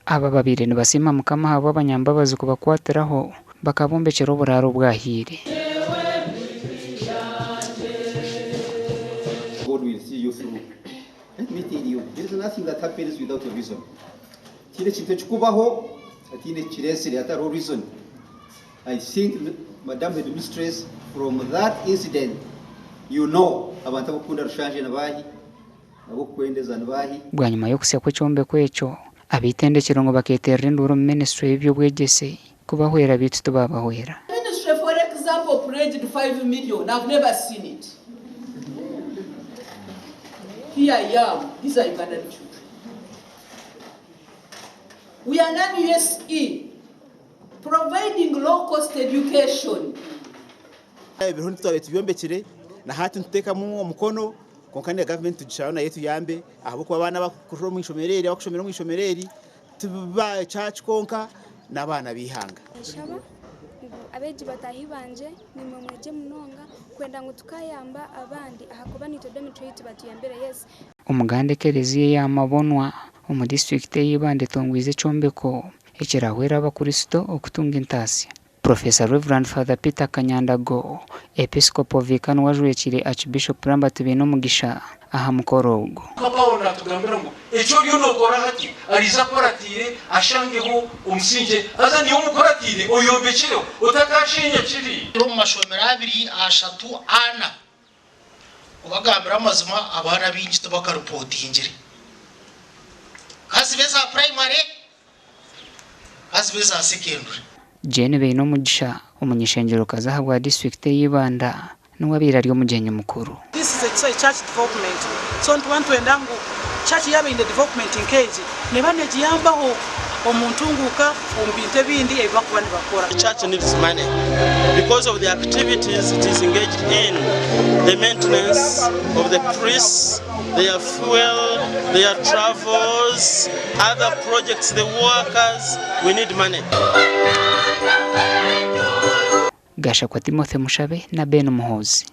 Aba babaire nibasiima Mukama ahabw'abanyambabazi kubakwatiraho bakabombekyera oburaaro obwahiire. God will see you through. Let me tell you, there is nothing that happens without a reason. Tihaine ekintu ekikubaho hataine ekikireetsire, hatariho reason. I think Madam Headmistress, from that incident, you know abantu abokukunda Rushanje nibaahi, abokukwendeza nibaahi. Bwanyima y'okusya kw'ekyombeko ekyo, ab'eitendekyero ngu bakeeterera enduuru omu minisitule y'eby'obwegyese kubahwera beitu tibaabahwera. Ministry for example pledged 5 million I've never seen it here I am these are Ugandan children we are an USE providing low cost education. Ebiriho nitwabaire tubyombekire na hati nituteekamu omukono kwonka na gavumenti nitugishaba nayo etuyambe ahabw'okuba abaana abakukurira omu ishomero eri abakushomera omu ishomero eri ti ba church kwonka n'abaana b'eihanga. Ninshaba ngu abeegi bataahi bangye naimwe mwegye munonga kwenda ngu tukaayamba abandi ahakuba naitwe dormitory yaitu batuyambire. Yes. Omuganda ekereziya eya Mabonwa omu disiturikiti eya Ibanda etongwize ekyombeko ekirahwere abakristo okutunga entaasya. Professor Rev. Father Peter Kanyandago, Episcopal Vicar niwe ajwekiire Archbishop Lambert Bainomugisha aha mukoro ogu. Nka Paulo natugambira ngu eki oriyo nokora hati ariija akukuratiire ashangeho omusingye, haza niiwe omukuratiire oyombekireho otakashenya kiri. Omu mashomero abiri, ashatu, ana, kubagambira amazima abaana baingi tibakaripotingire. Ka zibe eza purayimare, ka zibe eza sekendure. Jane Bainomugisha, omuny'ishengyero-kazi ahabwa disiturikiti eya Ibanda niwe abaire ari omugyenyi mukuru. This is a church development so nituba nitwenda ngu church yaaba eine development nk'egi neeba negiyambaho omu ntunguuka omu bintu ebindi ebi barikuba nibakora. The church needs money because of the activities it is engaged in, the maintenance of the priests, their fuel, their travels, other projects, the workers, we need money. Gashakwa Timothy Mushabe na Ben Muhoozi.